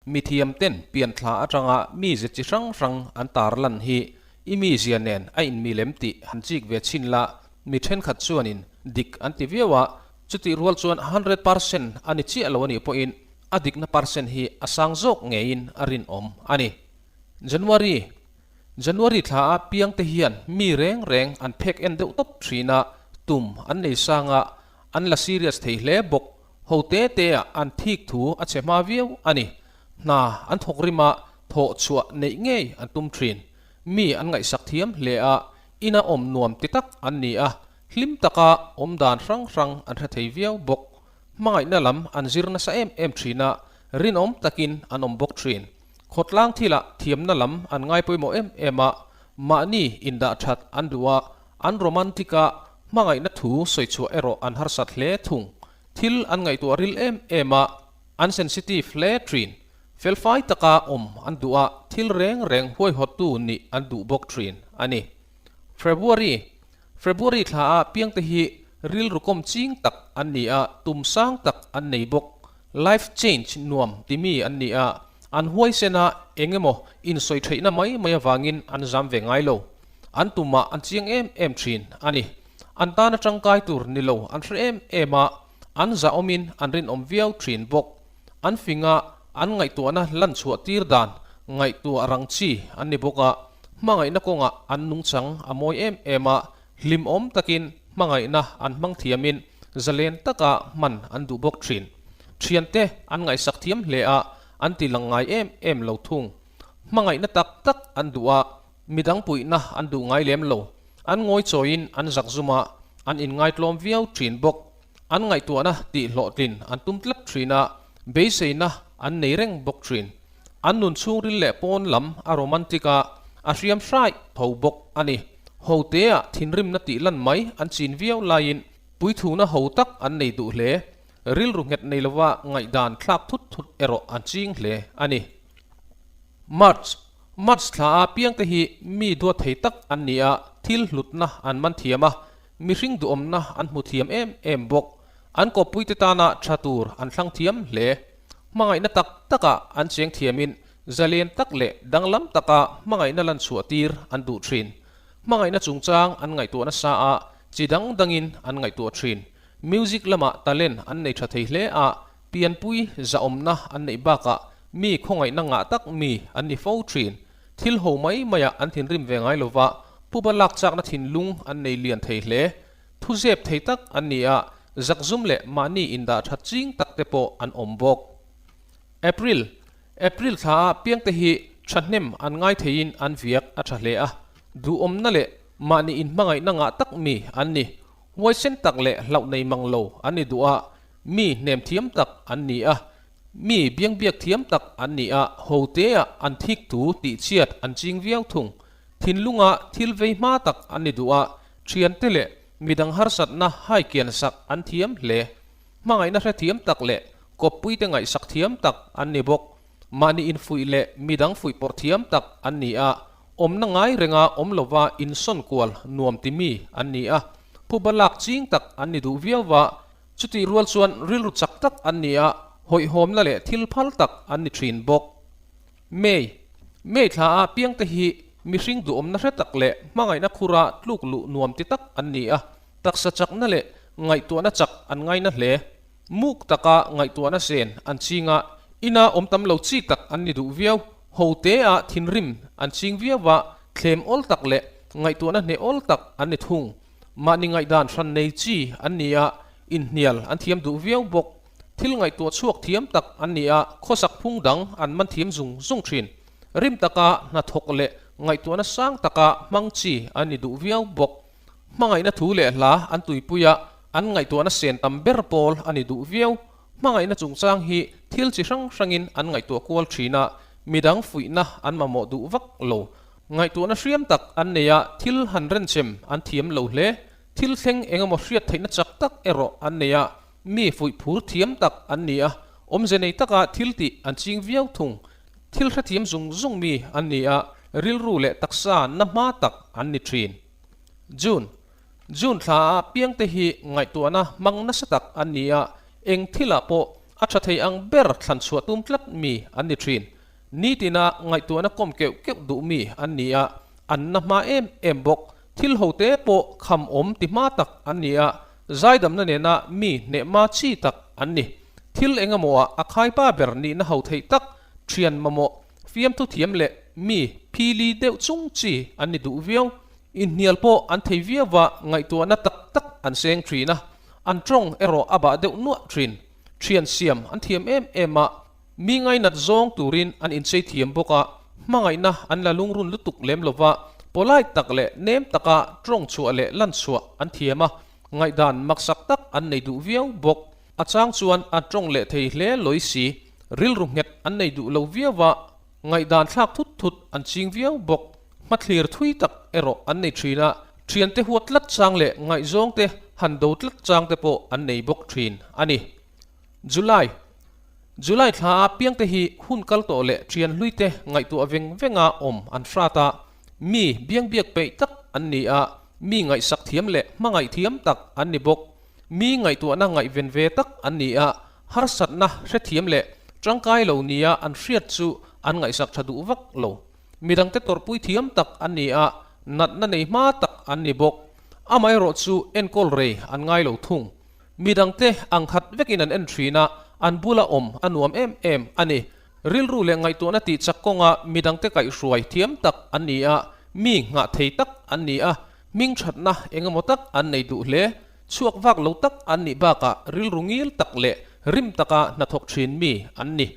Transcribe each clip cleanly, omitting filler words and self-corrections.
Mithiam ten pianthla atanga mize chi hrang hrang an tarlan hi i mizia nen a inmilem tih han chik ve chhin la, mi thenkhat chuanin dik an ti viau a, chutih rual chuan 100% a ni chiah lo a nih pawhin a dikna percent hi a sang zawk ngeiin a rinawm a ni. January January thla a piang te hian mi reng reng an phek en deuh tawp thin a, tum an nei sang a, an la serious thei hle bawk. Ho te te ah an thik thu a chhe hma viau a ni. Hna an thawk rim a, thawh chhuah neih ngei an tum thin. Mi an ngaihsak thiam hle a, ina awm nuam ti tak an ni a, hlim taka awm dan hrang hrang an hre thei viau bawk. Hmangaihna lam an zir nasa em em thin a, rinawm takin an awm bawk thin. Khawtlang thilah thiamna lam an ngai pawimawh em em a, mahni indah that an duh a, an romantic a, hmangaihna thu sawi chhuah erawh an harsat hle thung. Thil an ngaihtuah ril em em a, an sensitive hle thin. Felfai taka awm an duh a, thil reng reng huaihawttu nih an duh bawk thin a ni. February February thla a piangte hi rilru kawm ching tak an ni a, tum sang tak an nei bawk. Life change nuam timi an ni a, an huaisen a, eng emaw insawi theihna mai mai avangin an zam ve ngai lo. An tumah an chiang em em thin a ni. An tana tangkai tur ni lo an hre em em a, an zahawmin an rinawm viau thin bawk. An fing a, an ngaihtuahna lan chhuah tir dan ngaihtuah rang chi an ni bawk a, hmangaihna kawngah an nungchang a mawi em em a, hlimawm takin hmangaihna an hmang thiamin zalen taka hman an duh bawk thin. Thiante an ngaihsak thiam hle a, an ti lang ngai em em lo thung. Hmangaihna tak tak an duh a, midang puihna an duh ngai lem lo. An ngawi chawiin an zak zum a, an inngaitlawm viau thin bawk. An ngaihtuahna tih hlawhtlin an tum tlat thin a, beiseina an nei reng bawk thin. An nun chhungril leh pawn lam a romantic a, a hriam hraih tho bawk a ni. Hotea thinrimna tih lan mai an chin viau laiin puithuna ho tak an nei duh hle. Rilru nghet nei lova ngaihdan thlak thut thut erawh an ching hle a ni. March March thla a piangte hi mi duat thei tak an ni a, thil hlutna an man thiam a, mihring duhawmna an hmu thiam em em bawk. An kawppuite tana tha tur an thlang thiam hle. Hmangaihna tak takah an cheng thiamin zalen tak leh danglam taka hmangaihna lan chhuah tir an duh thin. Hmangaihna chungchang an ngaihtuah nasa a, chi dang dangin an ngaihtuah thin. Music lamah talent an nei tha thei hle a, pianpui zahawmna an neih bakah mi khawngaihna ngah tak mi an ni fo thin. Thil ho mai maiah an thinrim ve ngai lova, puba lak chakna thinlung an nei lian thei hle. Thu zep thei tak an ni a, zakzum leh mahni indah tha ching tak te pawh an awm bawk. April, April thla a piangte hi thahnem an ngai theiin an viak a tha hle a, duhawmna leh mahni inhmangaihna ngah tak mi an ni. Huaisen tak leh hlauh nei mang lo an ni duh a, mi hnem thiam tak an ni a, mi biangbiak thiam tak an ni a, hotea an thik thu tihchhiat an ching viau thung. Thinlunga thil vei hma tak an ni duh a, thiante leh midang harsatna haikian sak an thiam hle. Hmangaihna hrethiam tak leh kawppuite ngaihsak thiam tak an ni bawk. Mahni infuih leh midang fuihpawrh thiam tak an ni a, awmna ngai renga awm lova insawn kual nuam ti mi an ni a, phuba lak ching tak an ni duh viau va, chutih rual chuan rilru chak tak an ni a, hawihhawmna leh thil phal tak an ni thin bawk. May, May thla a piangte hi mihring duhawmna hre tak leh hmangaihna khura tluk luh nuam ti tak an ni a, taksa chakna leh ngaihtuahna chak an ngaina hle. Muk taka ngaihtuahna sen an ching a, ina awm tam lo chi tak an ni duh viau. Hotea thinrim an ching viau a, thlem awl tak leh ngaihtuahna hneh awl tak an ni thung. Mahni ngaihdan hran nei chi an ni a, inhnial an thiam duh viau bawk. Thil ngaihtuah chhuak thiam tak an ni a, khawsak phung dang an man thiam zung zung thin. Rim taka hnathawk leh ngaihtuahna sang taka hmang chi an ni duh viau bawk. Hmangaihna thu leh hla an tuipui a, an ngaihtuahna sen tam ber pawl a ni duh viau. Hmangaihna chungchang hi thil chi hrang hrangin an ngaihtuah kual thin a, midang fuihna an mamawh duh vak lo. Ngaihtuahna hriam tak an nei a, thil han renchem an thiam lo hle. Thil thleng engemaw hriat theihna chak tak erawh an nei a, Mi fuih phur thiam tak an ni a, awmze nei taka thil tih an ching viau thung. Thil hrethiam zung zung mi an ni a, rilru leh taksa na hma tak an ni thin. June, June thla a piangte hi ngaihtuahna hmang nasa tak an ni a, eng thilah pawh A tha thei ang ber thlan chhuah tum tlat mi an ni thin. Nitina ngaihtuahna kawm keuh keuh duh mi an ni a, an na hma em em bawk. Thil hote pawh kham awm ti hma tak an ni a, zaidamna nena mi hnehma chi tak an ni. Thil engemawah a khaipa ber nihna ho theih tak, thian mamawh, fiamthu thiam leh mi phili deuh chung chi an ni duh viau. Inhnial pawh an thei viau va, ngaihtuahna tak tak an seng thin a, an tawng erawh a bah deuh nuah thin. Thian siam an thiam em em a, mi ngainat zawng turin an inchei thiam bawk a, hmangaihna an la lungrun lutuk lem lo va, polite tak leh nem taka tawng chhuah leh lan chhuah an thiam a, ngaihdan maksak tak an nei duh viau bawk. A chang chuan an tawng leh thei hle lawi si, rilru nghet an nei duh lo viau va, ngaihdan thlak thut thut an ching viau bawk. Hmathlir thui tak erawh an nei thin a, thiante huat tlat chang leh ngaihzawngte han do tlat chang te pawh an nei bawk thin a ni. July July thla a piangte hi hun kal tawh leh thian hluite ngaihtuah veng venga awm an hrat a, mi biangbiak peih tak an ni a, mi ngaihsak thiam leh hmangaih thiam tak an ni bawk. Mi ngaihtuahna ngaihven ve tak an ni a, harsatna hrethiam leh tangkai lo nia an hriat chu an ngaihsak tha duh vak lo. Midangte tawrhpui thiam tak an ni a, natna nei hma tak an ni bawk. Amaherawh chu enkawl rei an ngai lo thung. Midangte ang khat vekin an en thin a, an bula awm a nuam em em a ni. Rilru leh ngaihtuahna tih chak kawnga midangte kaihhruai thiam tak an ni a, mi nghah thei tak an ni a, hming thatna eng emaw tak an nei duh hle. Chhuak vak lo tak an nih bakah rilru ngil tak leh rim taka hnathawk thin mi an ni.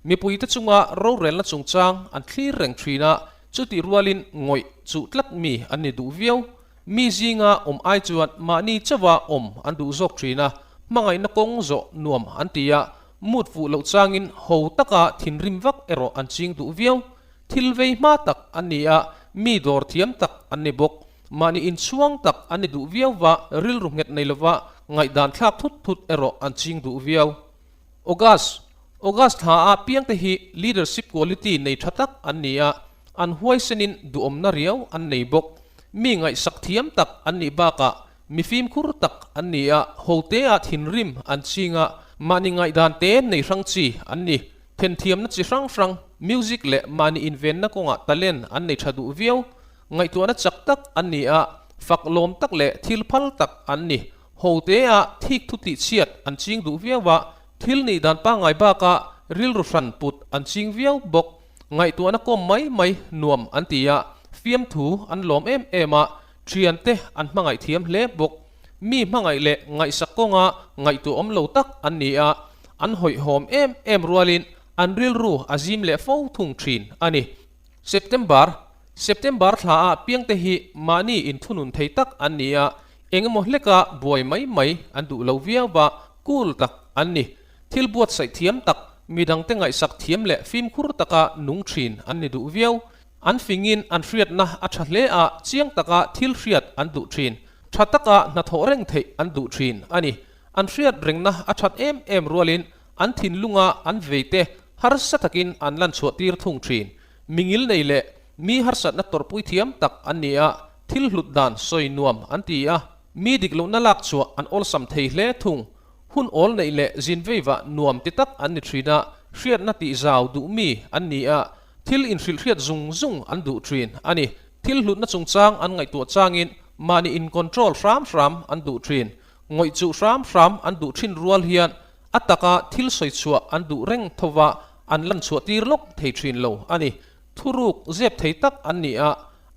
Mipuite chunga rorelna chungchang an thlir reng thin a, chutih rualin ngawih chuh tlat mi an ni duh viau. Mi zinga awm ai chuan mahni chauha awm an duh zawk thin a, hmangaihna kawng zawh nuam an ti a, mut fuh loh changin ho taka thinrim vak erawh an ching duh viau. Thil vei hma tak an ni a, mi dawr thiam tak an ni bawk. Mahni inchhuang tak an ni duh viau va, rilru nghet nei lova ngaihdan thlak thut thut erawh an ching duh viau. August, August thla a piangte hi leadership quality nei tha tak an ni a, an huaisenin duhawmna riau an nei bawk. Mi ngaihsak thiam tak an nih bakah mi fimkhur tak an ni a, hotea thinrim an ching a, mahni ngaihdan te nei hrang chi an ni. Thenthiamna chi hrang hrang, music leh mahni invenna kawngah talent an nei tha duh viau. Ngaihtuahna chak tak an ni a, fak lawm tak leh thil phal tak an ni. Hotea thik thu tih chhiat an ching duh viau a, thil nih dan pangngai baka rilru hran put an ching viau bawk. Ngaihtuahna kawm mai mai nuam an ti a, fiamthu an lawm em em a, thiante an hmangaih thiam hle bawk. Mi hmangaih leh ngaihsak kawnga ngaihtuah awm lo tak an ni a, an hawihhawm em em rualin an rilru a zim leh fo thung thin a ni. September, September thla ah piangte hi mahni inthunun thei tak an ni a, engemaw hleka buai mai mai an duh lo viau va, cool tak an ni. Thil buatsaih thiam tak, midangte ngaihsak thiam leh fimkhur taka nung thin an ni duh viau. An fingin an hriatna a tha hle a, chiang taka thil hriat an duh thin. Tha taka hnathawh reng theih an duh thin a ni. An hriat rengna a that em em rualin an thinlunga an veite harsa takin an lan chhuah tir thung thin. Mi ngil nei leh mi harsatna tawrhpui thiam tak an ni a, thil hlut dan sawi nuam an ti a, mi dik lohna lak chhuah an awlsam thei hle thung. Hun awl neih leh zin veivah nuam ti tak an ni thin a, hriatna tih zau duh mi an ni a, thil inhrilhhriat zung zung an duh thin a ni. Thil hlutna chungchang an ngaihtuah changin mahni in control hram hram an duh thin. Ngawih chuh hram hram an duh thin rual hian a taka thil sawi chhuah an duh reng tho va, an lan chhuah tir lawk thei thin lo a ni. Thuruk zep thei tak an ni a,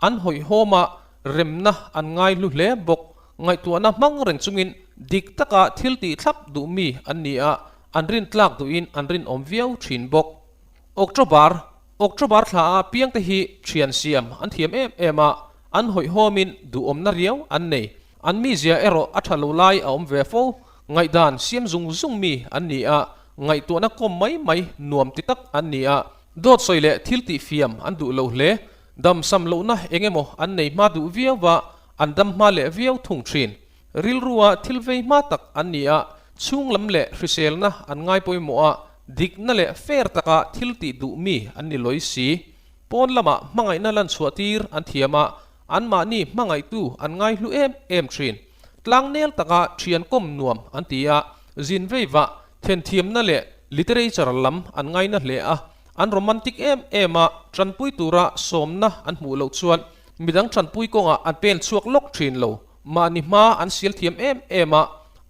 an hawihhawm a, remna an ngai hlu hle bawk. Ngaihtuahna hmang reng chungin dik taka thil tih thlap duh mi an ni a, an rintlak duhin an rinawm viau thin bawk. October, October thla a piangte hi thian siam an thiam em em a, an hawihhawmin duhawmna riau an nei. An mizia erawh a tha lo lai a awm ve fo. Ngaihdan siam zung zung mi an ni a, ngaihtuahna kawm mai mai nuam ti tak an ni a, dawt sawi leh thil tih fiam an duh lo hle. Dam sam lohna eng emaw an nei hma duh viau va, an dam hma leh viau thung thin. Rilrua thil vei hma tak an ni a, chhung lam leh hriselna an ngai pawimawh a, dikna leh fair taka thil tih duh mi an ni lawi si. Pawn lamah hmangaihna lan chhuah tir an thiam a, anmahni hmangaihtu an ngai hlu em em thin. Tlangnel taka thian kawm nuam an ti a, zin vei vah, thenthiamna leh Literature lam an ngaina hle a, an romantic em em a, tanpui tura sawmna an hmuh loh chuan midang tanpui kawngah an pen chhuak lawk thin lo. Mahni hma an sial thiam em em a,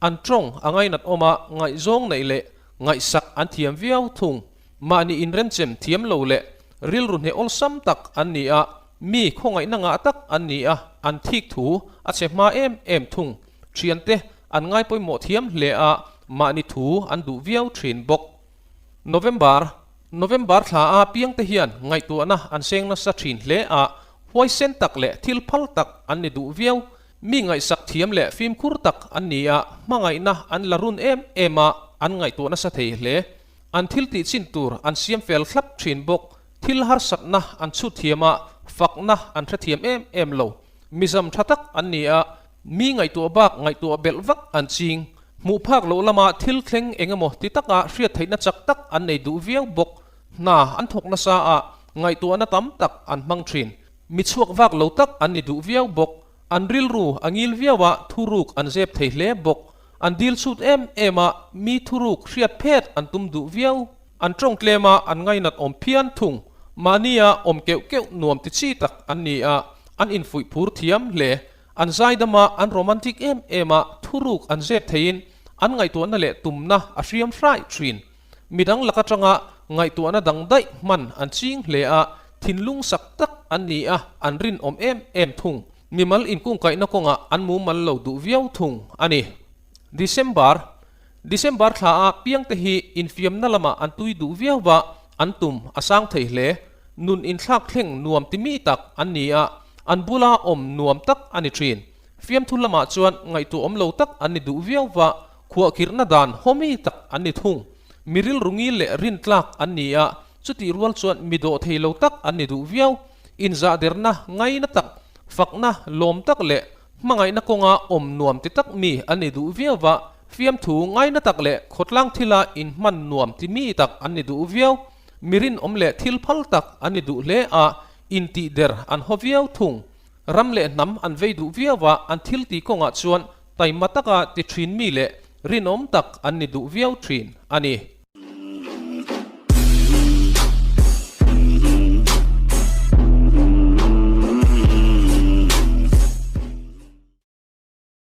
an tawng a ngainat awm a, ngaihzawng neih leh ngaihsak an thiam viau thung. Mahni inrenchem thiam lo leh rilru hneh awlsam tak an ni a, mi khawngaihna ngah tak an ni a, an thik thu a chhe hma em em thung. Thiante an ngaipawimawh thiam hle a, mahni thu an duh viau thin bawk. November, November thla a piangte hian ngaihtuahna an seng nasa thin hle a, huaisen tak leh thil phal tak an ni duh viau. Mi ngaihsak thiam leh fimkhur tak an ni a, hmangaihna an la run em em a, an ngaihtuah nasa thei hle. An thil tih chin tur an siam fel thlap thin bawk. Thil harsatna an chhut thiam a, fakna an hrethiam em em lo. Mizam tha tak an ni a, mi ngaihtuah bak ngaihtuah belh vak an ching. Hmuh phak loh lama thil thleng eng emaw ti taka hriat theihna chak tak an nei duh viau bawk. Hna an thawk nasa a, ngaihtuahna tam tak an hmang thin. Mi chhuak vak lo tak an ni duh viau bawk. An rilru a ngil viau a, thuruk an zep thei hle bawk. An dil chhut em em a, mi thuruk hriat phet an tum duh viau. An tawng tlem a, an ngainat awm phian thung. Mahnia awm keuh keuh nuam ti chi tak an ni a, an infuih phur thiam hle. An zaidam a, an romantic em em a, thuruk an zep theiin an ngaihtuahna leh tumna a hriam hraih thin. Midang lak atanga ngaihtuahna dang daih hman an ching hle a, thinlung sak tak an ni a, an rinawm em em thung. Mimal inkungkaihna kawngah an mumal lo duh viau thung a ni. December, December thla a piangte hi infiamna lamah an tui duh viau va, an tum a sang thei hle. Nun inthlak thleng nuam ti mi tak an ni a, an bula awm nuam tak a ni thin. Fiamthu lamah chuan ngaihtuahawm lo tak an ni duh viau va, khuahkhirhna dan hawmi tak an ni thung. Mi rilru ngil leh rintlak an ni a, chutih rual chuan mi dawh thei lo tak an ni duh viau. Inzahderna ngaina tak, fakna lawm tak leh Hmangaihna kawnga awm nuam ti tak mi an ni duh viau va, fiamthu ngaina tak leh khawtlang thila inhman nuam ti mi tak an ni duh viau. Mi rinawm leh thil phal tak an ni duh hle a, intih der an haw viau thung. Ram leh hnam an vei duh viau va, an thil tih kawngah chuan taima taka ti thin mi leh rinawm tak an ni duh viau thin a ni.